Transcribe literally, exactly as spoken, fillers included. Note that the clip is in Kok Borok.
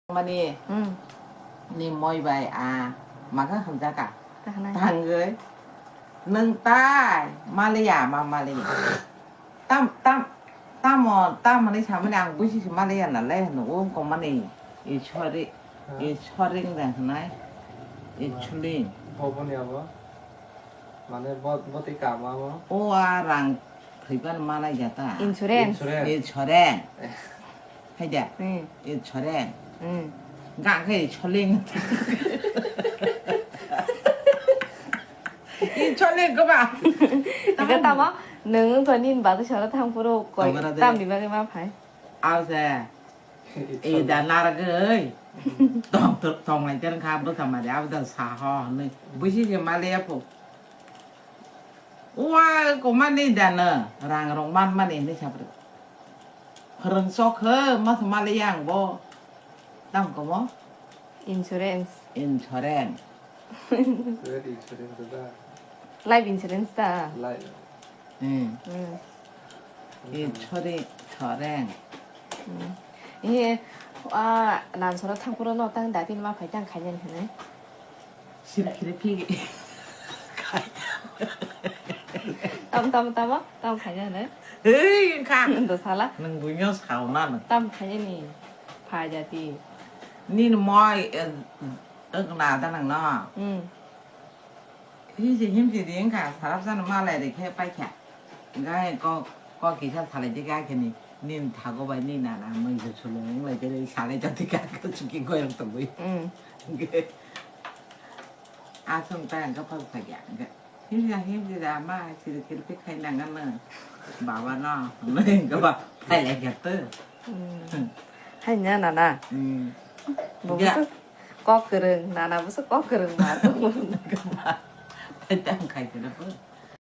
Mani Hmm. ni moi bai a maga hamjaka. Tahanai. Tangoi. Nung tai maliya ma maliya. Tam tam tamo tamo ni samani ang busi si maliya na le no o ko mani. I chori Ha? i chori nda hnai. I chuli. Bobo ni abo. Mane bo bo ti kama mo. O a rang thwiban malai jata. Insurance. Insurance. I choreng. Haida. Hmm. I choreng. Hmm. Gangkhe i choling. I choling ko ba. Ika tamo nung to nin ba to sara thang puro koi Tongara de. Tam di bagi ma phai. Au se. I da nar goi. Tong tong tong lai ter kha bo sama de au da sa ho ne. Busi je male po. Ua, komani dana, rang rong man mani hinui sapri. Khorang sok khe, mas mali yang bo. Tam komo? Insurance. Insurance. Life insurance da. Life. Hmm. Hmm. Insurance, insurance. Hmm. Ini, ah, nan soro thangpuro no tang datin ma phai tang khainani hinui. Siri khiri phigi. Tam, tam, tamo? Tam khaina ne? Ei, wngkha. Do sala? Nwng buino sauna nwng. Tam khaina ni? Phaijati. Nini moi, eh, wngna da nwng no? Hmm. Himsi, himsi di wngkha, sarap jani malai rikhe paikha. Gai kok, kok kisa salai di gai khe ni, nin thago bai ni nana mui se sulung lai de salai jati ka ka chuki goyang to bui. Mm. Asung ta ang ka phal phagya. Him ya him di da ma siri kiri pi khai nang na. Baba no, nang ka ba phai lai ka to. Mm. Hai nya nana. Mm. Bo Ya. Busu kok kereng, nana busu kok kereng ma. Phai tang khai kena po.